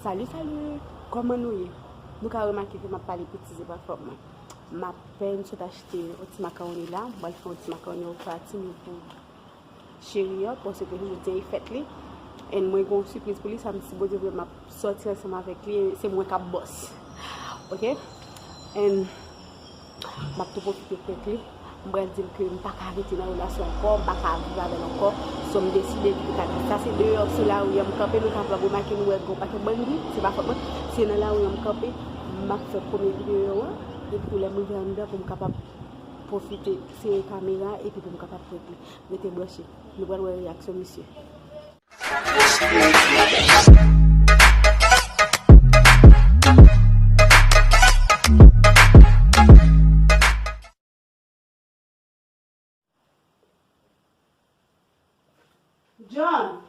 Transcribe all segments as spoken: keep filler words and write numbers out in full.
Salut, salut! Kòman nou ye? Nou ka remake ke m ap pale piti, se pa fòt mwen. M apèn sot achte yon ti makawoni la, m pral fè yon ti makawoni okra timoun pou cheri an, paske jodi a e fèt li. And mwen gen yon sipriz pou li, samdi si Bondye vle m ap sòti ansanm avèk li, e se mwen k ap bòs. Oke? And m ap tou pwofite prank li. M pral di l ke m pa ka rete nan relasyon ankò, m pa ka viv avè l ankò. So m deside kite kay la. Sa se deyò sou lari an m kanpe, nou kapab remake nou wè gen yon pakèt bandi, se pa fòt mwen. Se nan lari an m kanpe, m ap fè premye videyo an, epi tou lè m rive anndan pou m kapab pwofite sere kamera epi pou m kapab prank li. Rete branche, nou pral wè reyaksyon misye. John,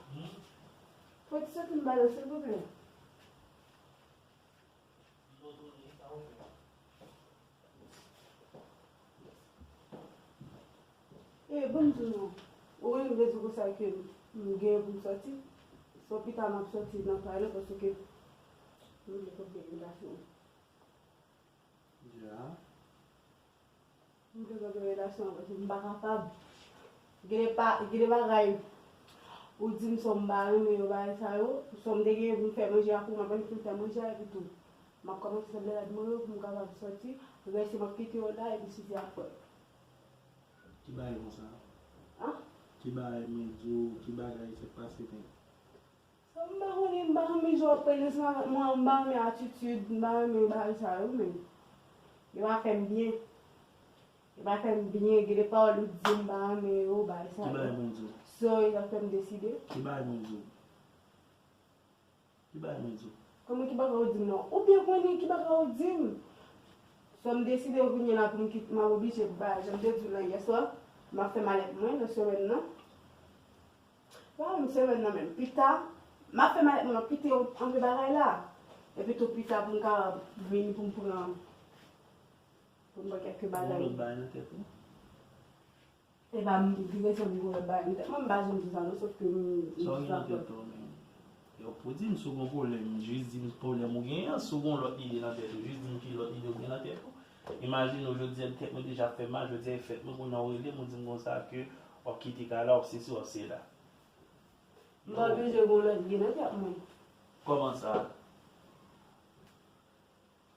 pran ti soti m ba yo, silvouplè. E, ban m di w non. Ou konnen m te di w konsa ke m gen pou m sòti. So pita m ap sòti nan kay la paske m vle kontre relasyon. Ya. M vle kontre relasyon an paske m pa kapab. Gen de pa, gen de bagay ou di m sa w m pa renmen yo, bagay sa yo. Sa w m te gen pou m fè manje a pou mwen, pandan m fin fè manje a epi tou. M ap kòmanse fè blè rad mwen yo pou m kapab sòti. Rès yo m ap kite yo la epi soti apre. Ki bagay konsa? An? Ki bagay mwen di w, ki bagay sa k pase menm? Sa m pa konnen, m pa renmen jan w ap pale ansanm avèk mwen, m pa renmen atitid, m pa renmen bagay sa yo menm. Yo pa fè m byen. Yo pa fè m byen, gen de pawòl ou di m pa renmen yo, bagay sa yo. Ki bagay mwen di w? So, e sa k fè m deside. Ki bagay mwen di w? Ki bagay mwen di w? Kòman ki bagay ou di m nan? Ou byen konnen ki bagay ou di m. So, m deside kounye a la pou m kit-, m ap oblije bay, jan m te di w nan yè swa, m ap fè malèt mwen nan semèn nan. Pa menm semèn nan menm. Pita, m ap fè malèt mwen, m ap kite yon, anpil bagay la. Epi tou pita pou m ka vini pou m pran, pou m pran kèk bagay. Ou gon lòt bagay nan tèt ou? E pa m ki gen sèl gon lòt bagay nan tèt mwen, m pa janm di sa non, sòf ke m, m di sa. Sa w gen nan tèt ou menm? Yo pou di m si w gon pwoblèm, jis di m pwoblèm ou genyen an, si w gon lòt ide nan tèt ou, jis di m ki lòt ide ou gen nan tèt ou. Imajine w, jodi a tèt mwen deja ap fè mal, jodi a e fèt mwen, kounye a w rele m, ou di m konsa ke w ap kite kay la, w ap sesi, w ap sela. M pa oblije gon lòt ide nan tèt mwen. Kòman sa?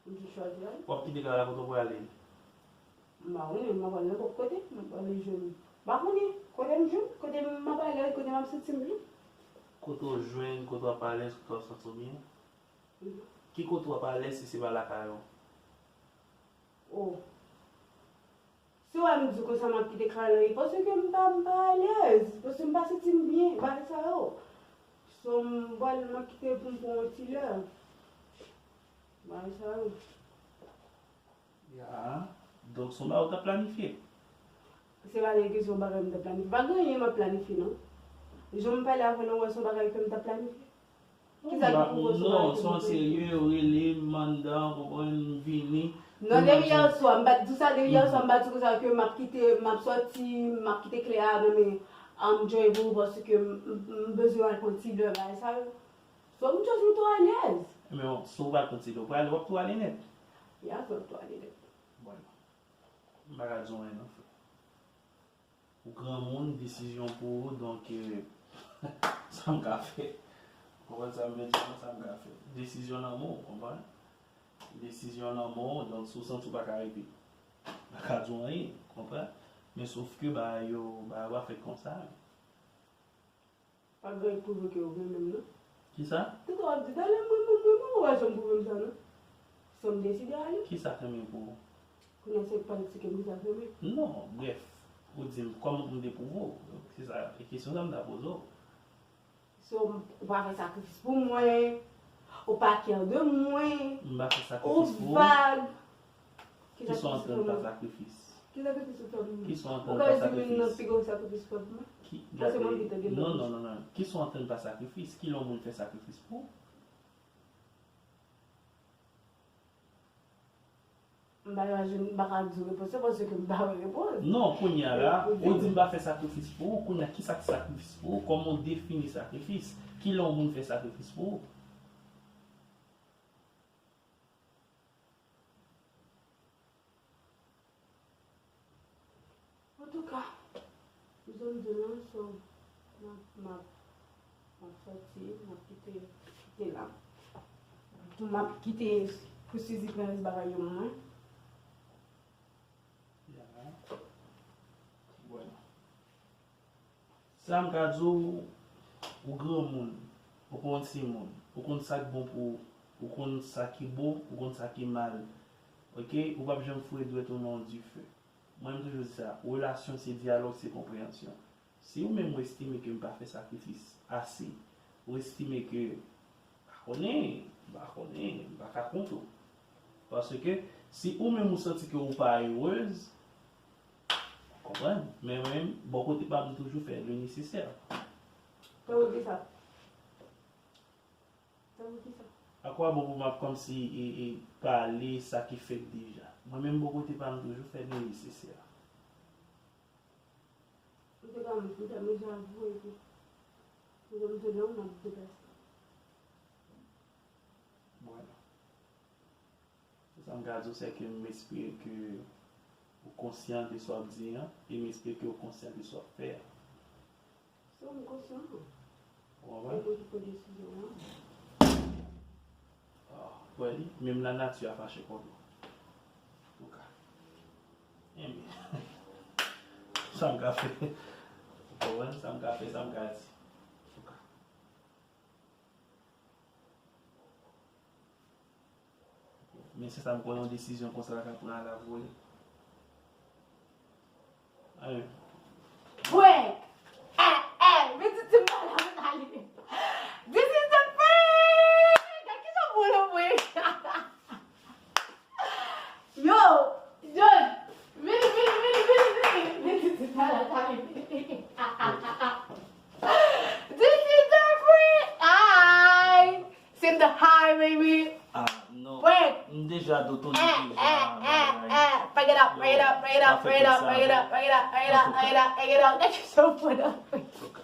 M di chwazi al. W ap kite kay la, kote w prale? M pa konnen, m ap al nenpòt kote, m ap ale jwenn. M pa konnen, kote m jwenn, kote m ap ale, kote m ap santi m byen. Kote w jwenn, kote w ap alèz, kote w ap santi w byen? Mhm. Ki kote w ap alèz si se pa lakay ou? Oh. Si w wè m di w konsa m ap kite kay la, e paske m pa, m pa alèz, paske m pa santi m byen, bagay sa yo. So, m pral, m ap kite pou m pran yon ti lè. Bagay sa yo. Ya, donk se yon bagay ou t ap planifye? Se pa de kesyon bagay m t ap planifye. Pa gen anyen m ap planifye, non. Jan m pale avè w la, w wè se yon bagay ke m t ap planifye? Kisa ki pou wè sou bagay ke m ap planifye? Non, se yon serye, yo rele m anndan, w konprann, m vini. Non, depi yè swa, m pa t di w sa, depi yè swa, m pa t di w sa ke m ap kite, m ap sòti, m ap kite kle a nan men, um, Joy pou ou, paske m, m, m bezwen al pran ti lè, bagay sa yo. So, m just m tou alèz. Men, si w pral pran ti lè, w prale, w ap tou ale nèt. Ya, so, m tou ale nèt. Bon, m pa ka di w anyen non, frè. Ou granmoun, desizyon pou ou, donk, eh, sa m ka fè. Ou konprann sa m vle di w, sa m ka fè. Desizyon nan men w, konprann? Desizyon nan men w, donk, si w santi w pa ka rete, m pa ka di w anyen, konprann? Men sof ke bagay yo, bagay yo pa fèt konsa. Pa gen anyen k pwouve ke w renmen m, non. Kisa? Tout w ap di, talè m renmen w, renmen w, ou pa janm pwouve m sa, non. So m deside ale. Kisa k renmen pou ou? Kounye a se politik m ki sa k renmen. Non, brèf, ou di m kòman pou m te pwouve w. Se sa, e kesyon sa m ta poze w. So, ou pa fè sakrifis pou mwen, ou pa care de mwen, ou vag. M pa fè sakrifis pou ou. Ki sa w antann pa sakrifis? Ki sakrifis ou fè pou mwen? Ki sa w antann pa sakrifis? Ou ka di m nan pi gwo sakrifis ou fè pou mwen? Ki, gade, non, non, non, non. Ki sa w antann pa sakrifis? Kilè yon moun fè sakrifis pou ou? M pa ka, m pa ka di w repons yo paske m pa wè repons. Non, kounye a la, ou di m pa fè sakrifis pou ou, kounye a kisa ki sakrifis pou ou? Kòman w defini sakrifis? Kilè yon moun fè sakrifis pou ou? Ka, m zòn de lan, so, m ap, m ap, m ap sòti, m ap kite, kite la. M ap kite pou Sizi pran rès bagay yo mwen. Ya. Bueno. Sa m ka di w, ou granmoun, ou konn timoun, ou konn sa k bon pou ou, ou konn sa ki bon, ou konn sa ki mal. Oke? Ou p ap janm foure dwèt ou nan yon dife. Mwen, m toujou di sa, relasyon se dyalòg, se konpreyansyon. Si ou menm ou estime ke m pa fè sakrifis ase, ou estime ke, m pa konnen, m pa konnen, m pa ka kont ou. Paske si ou menm ou santi ke ou pa erez, ou konprann. Men mwen menm, bò kote pa m, m toujou fè le nesesè. Tankou kisa? Tankou kisa? Akwabon pou m ap kòmsi e, e pale sa ki fèt deja? Mwen menm bò kote pa m, m toujou fè le nesesè. M te ka, m te, m te avwe ke m te nan, m ap deplase. Voilà. Sa m ka di w, se ke m espere ke ou konsyan de sa w ap di an, e m espere ke ou konsyan de sa w ap fè a. Se ou m konsyan an. Ou konprann? Se mwen ki pran desizyon an. Ah, ou wè li, menm lanati a fache kont ou. Antouka. Enben. Sa m ka fè. Ou konprann? Sa m ka fè, sa m ka di. Antouka. Men se sa m kwè, yon desizyon konsa la ka pran a la vole. Ayen. Prank! Eh, eh, men ti ti m pa la, m pa li. This is the prank! Gad kijan m boule mwen. Yo, John, vini, vini, vini, vini, vini. Men ti ti m pa la, m pa li. This is the prank! Hi! Send the hi, baby. Ah, non. Prank. M deja doton li deja. Eh, eh, eh, eh. Break it up, break it up, break it up, break it up, break it up, break it up, break it up, break it up, break it up. Gad kijan w pran nan prank.